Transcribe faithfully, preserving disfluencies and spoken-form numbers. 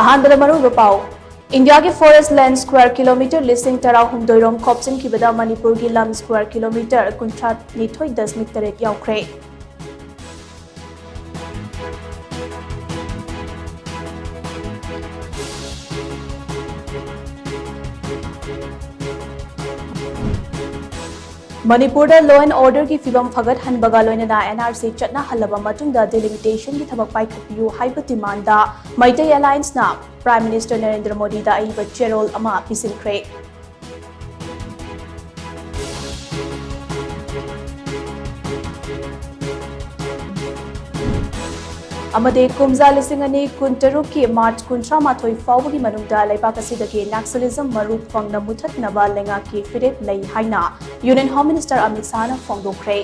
ꯑꯍꯥꯟꯕꯗ ꯃꯔꯨꯑꯣꯏꯕ ꯄꯥꯎ꯫ ꯏꯟꯗꯤꯌꯥꯒꯤ forest land square kilometre ꯂꯤꯁꯤꯡ ꯇꯔꯥꯍꯨꯝꯗꯣꯏ ꯔꯣꯝ ꯈꯣꯞꯆꯤꯟꯈꯤꯕꯗ ꯃꯅꯤꯄꯨꯔꯒꯤ ꯂꯝ square kilometre ꯀꯨꯟꯊ꯭ꯔꯥ ꯅꯤꯊꯣꯏ ꯗꯁꯃꯤꯛ ꯇꯔꯦꯠ ꯌꯥꯎꯈ꯭ꯔꯦ꯫ ꯃꯅꯤꯄꯨꯔꯗ law and order ꯒꯤ ꯐꯤꯕꯝ ꯐꯒꯠꯍꯟꯕꯒ ꯂꯣꯏꯅꯅ N R C ꯆꯠꯅꯍꯜꯂꯕ ꯃꯇꯨꯡꯗ delimitation ꯒꯤ ꯊꯕꯛ ꯄꯥꯏꯈꯠꯄꯤꯌꯨ ꯍꯥꯏꯕ demand ꯗ ꯃꯩꯇꯩ Alliance ꯅ Prime Minister ꯅꯔꯦꯟꯗ꯭ꯔ ꯃꯣꯗꯤꯗ ꯑꯏꯕ ꯆꯦꯔꯣꯜ ꯑꯃ ꯄꯤꯁꯤꯟꯈ꯭ꯔꯦ꯫ ꯑꯃꯗꯤ ꯀꯨꯝꯖꯥ ꯂꯤꯁꯤꯡ ꯑꯅꯤ ꯀꯨꯟꯇꯔꯨꯛꯀꯤ March ꯀꯨꯟꯊ꯭ꯔꯥ ꯃꯥꯊꯣꯏ ꯐꯥꯎꯕꯒꯤ ꯃꯅꯨꯡꯗ ꯂꯩꯕꯥꯛ ꯑꯁꯤꯗꯒꯤ Naxalism ꯃꯔꯨ ꯐꯪꯅ ꯃꯨꯊꯠꯅꯕ ꯂꯩꯉꯥꯛꯀꯤ ꯐꯤꯔꯦꯞ ꯂꯩ ꯍꯥꯏꯅ Union Home Minister ꯑꯃꯤꯠ ꯁꯥꯍꯅ ꯐꯣꯡꯗꯣꯛꯈ꯭ꯔꯦ꯫